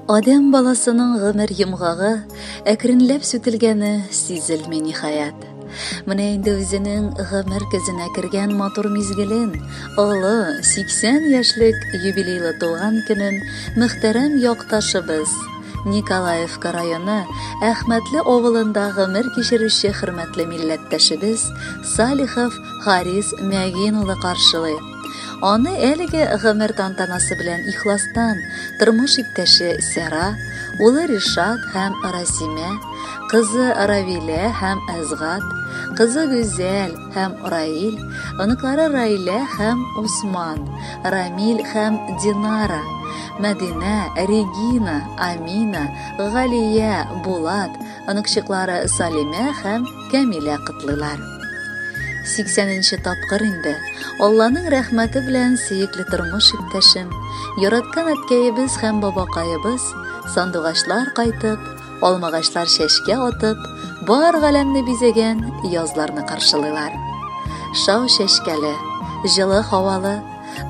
Адәм баласының гомер йомгагы әкренләп сүтелгәне сизелми ниһаять. Менә инде үзенең гомер көзенә кергән матур мизгелен, олы 80 яшьлек юбилейлы туган көнен мөхтәрәм якташыбыз, Николаевка районы Әхмәтле авылында гомер кичерүче хөрмәтле милләттәшебез Салихов Харис Мәгин улы каршылый. Аны әлеге гомер тантанасы белән ихластан тормыш иптәше Сәра, улы Ришат һәм Расимә, кызы Равилә һәм Әзгат, кызы Гүзәл һәм Раил, оныклары Райлә һәм Усман, Рамил һәм Динара, Мәдинә, Регина, Амина, Галия, Булат, оныкчыклары Салимә һәм Кәмилә котлыйлар. 80 нче тапкыр инде Алланың рәхмәте белән сөекле тормыш иптәшем, яраткан әткәебез һәм бабакаебыз сандугачлар кайтып, алмагачлар чәчкә атып, бар галәмне бизәгән язларны каршылыйлар. Шау чәчкәле, җылы һавалы,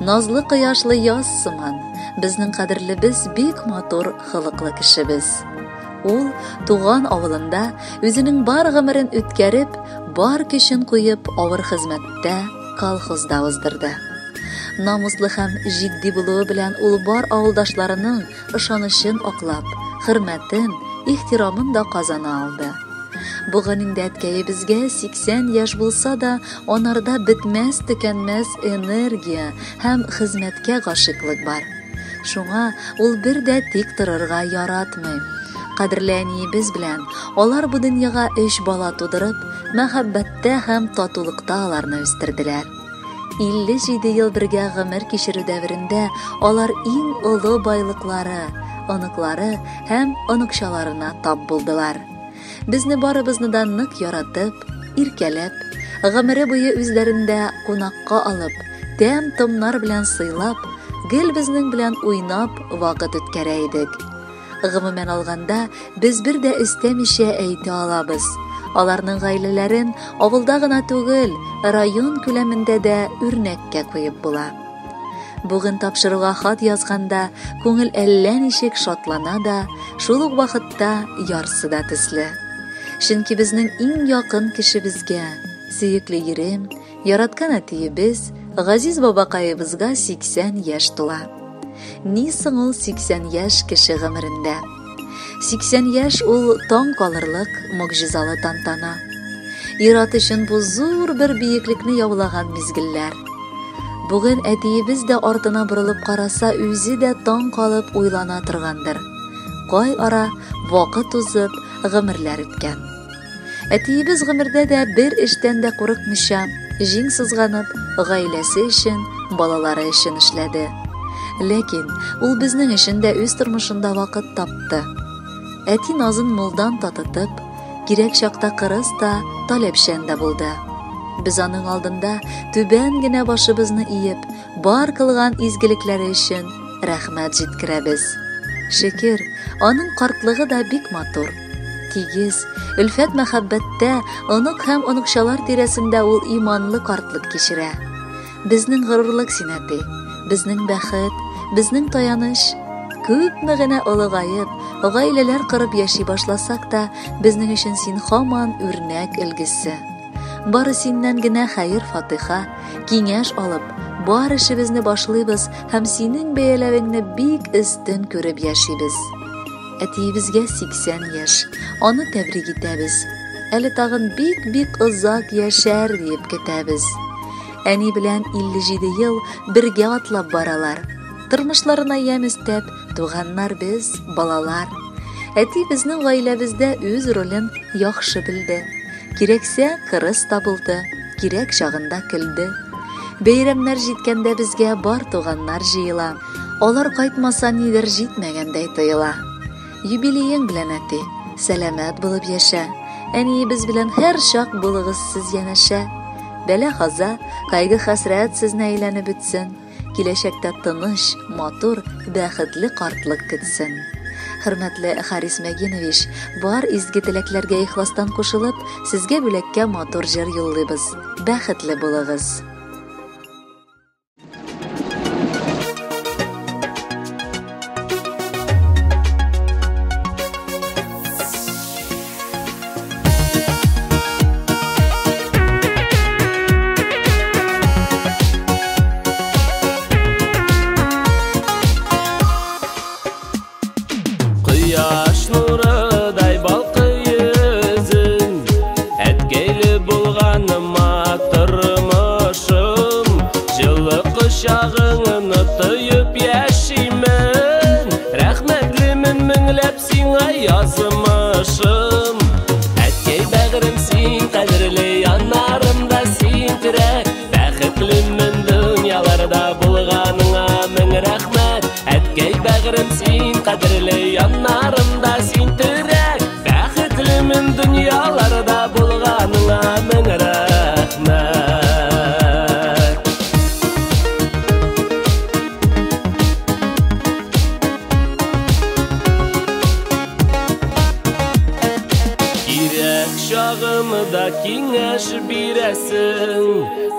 назлы кояшлы яз сыман, безнең кадерлебез бик матур холыклы кешебез. Ул туган авылында үзенең бар гомерен үткәреп, бар көчен куеп авыр хезмәттә, колхозда уздырды. Намуслы һәм җитди булуы белән ул бар авылдашларының ышанычын аклап, хөрмәтен, ихтирамын да казана алды. Бүген инде әткәебезгә 80 яшь булса да, анарда бетмәс-төкәнмәс энергия һәм хезмәткә гашыйклык бар. Шуңа ул бер дә тик торырга яратмый. Кадерле әниебез белән алар бу дөньяга өч бала тудырып, мәхәббәттә һәм татулыкта аларны үстерделәр. 57 ел бергә гомер кичерү дәверендә алар иң олы байлыклары, оныклары һәм оныкчаларына тап булдылар. Безне барыбызны да нык яратып, иркәләп, гомере буе үзләрендә кунакка алып, тәм-томнар белән сыйлап, гел безнең белән уйнап вакыт үткәрә идек. Гомумән алганда, без бер дә өстәмичә әйтә алабыз. Аларның гаиләләрен авылда гына түгел, район күләмендә дә үрнәккә куеп була. Бүген тапшыруга хат язганда күңел әллә ничек шатлана да, шул ук вакытта ярсы да төсле. Чөнки безнең иң якын кешебезгә, сөекле ирем, яраткан әтиебез, газиз бабакаебызга 80 яшь тула. Ни соң ул 80 яшь кеше гомерендә? 80 яшь ул таң калырлык могҗизалы тантана. Ир-ат өчен бу зур бер биеклекне яулаган мизгелләр. Бүген әтиебез дә артына борылып караса, үзе дә таң калып уйлана торгандыр. Кай ара вакыт узып, гомерләр үткән. Әтиебез гомердә дә бер эштән дә курыкмыйча, җиң сызганып, гаиләсе өчен, балалары өчен эшләде. Ләкин ул безнең өчен дә үз тормышында вакыт тапты. Әти назын мулдан татытып, кирәк чакта кырыс та, таләпчән дә булды. Без аның алдында түбән генә башыбызны иеп, бар кылган изгелекләре өчен рәхмәт җиткерәбез. Шөкер, аның картлыгы да бик матур. Тигез, өлфәт мәхәббәттә, онык һәм оныкчалар тирәсендә ул иманлы картлык кичерә. Безнең горурлык син, әти, безнең бәхет, безнең таяныч. Күпме генә олыгаеп, гаиләләр корып яши башласак та, безнең өчен син һаман үрнәк өлгесе. Бары синнән генә хәер-фатыйха, киңәш алып, бар эшебезне башлыйбыз һәм синең бәяләвеңне бик өстен күреп яшибез. Әтиебезгә 80 яшь, аны тәбрик итәбез. Әле тагын бик-бик озак яшәр диеп көтәбез. Әни белән 57 ел бергә атлап баралар. Тормышларына ямь өстәп, туганнар без, балалар. Әти безнең гаиләбездә үз ролен яхшы белде. Кирәксә, кырыс та булды, кирәк чагында көлде. Бәйрәмнәр җиткәндә безгә бар туганнар җыела. Алар кайтмаса, нидер җитмәгәндәй тоела. Юбилеең белән, әти, сәламәт булып яшә. Әниебез белән һәрчак булыгыз сез янәшә. Бәла-каза, кайгы-хәсрәт сезне әйләнеп үтсен. Киләчәктә тыныч, матур, бәхетле картлык көтсен. Хөрмәтле Харис Мәгинович, бар изге теләкләргә ихластан кушылып, сезгә бүләккә матур җыр юллыйбыз. Бәхетле булыгыз! миңа язмышым. Әткәй бәгърем, син кадерле, яннарымда син терәк. Бәхетлемен дөньяларда булганыңа мең рәхмәт. Әткәй бәгърем, син кадерле, яннарымда син терәк. Бәхетлемен дөньяларда булганыңа мең рәхмәт. Кирәк чагымда киңәш бирәсең,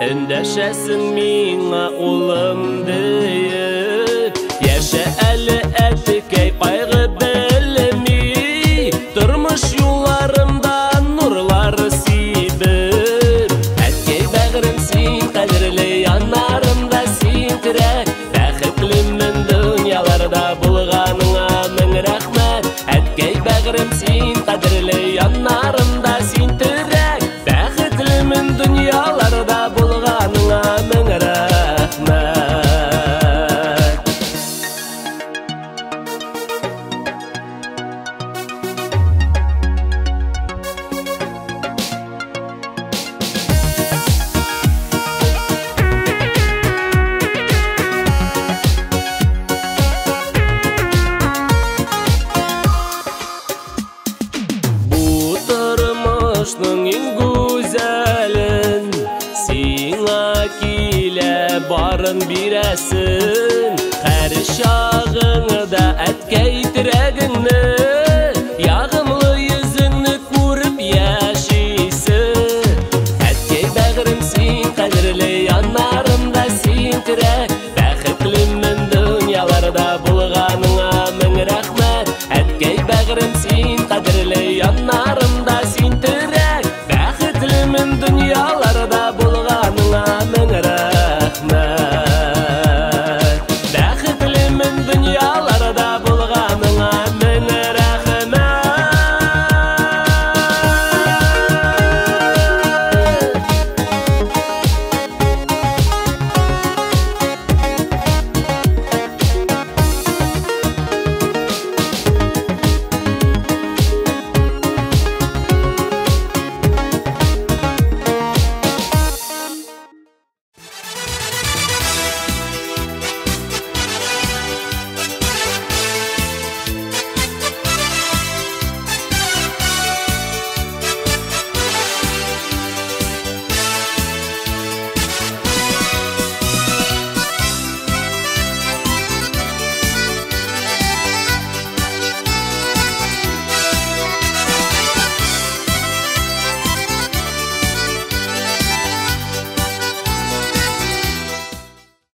эндәшәсең миңа улым диеп. Яшә әле әткәй, кайгы белми, тормыш юлларымда нурлар сибеп. Әткәй бәгърем, син кадерле, яннарымда син терәк. Бәхетлемен дөньяларда булганыңа мең рәхмәт. Әткәй бәгърем, син кадерле, яннарымда син терәк. Бәхетлемен дөньяларда булганыңа мең рәхмәт. Бу тормышның иң гүзәлен сиңа килә барын бирәсен. Һәр чак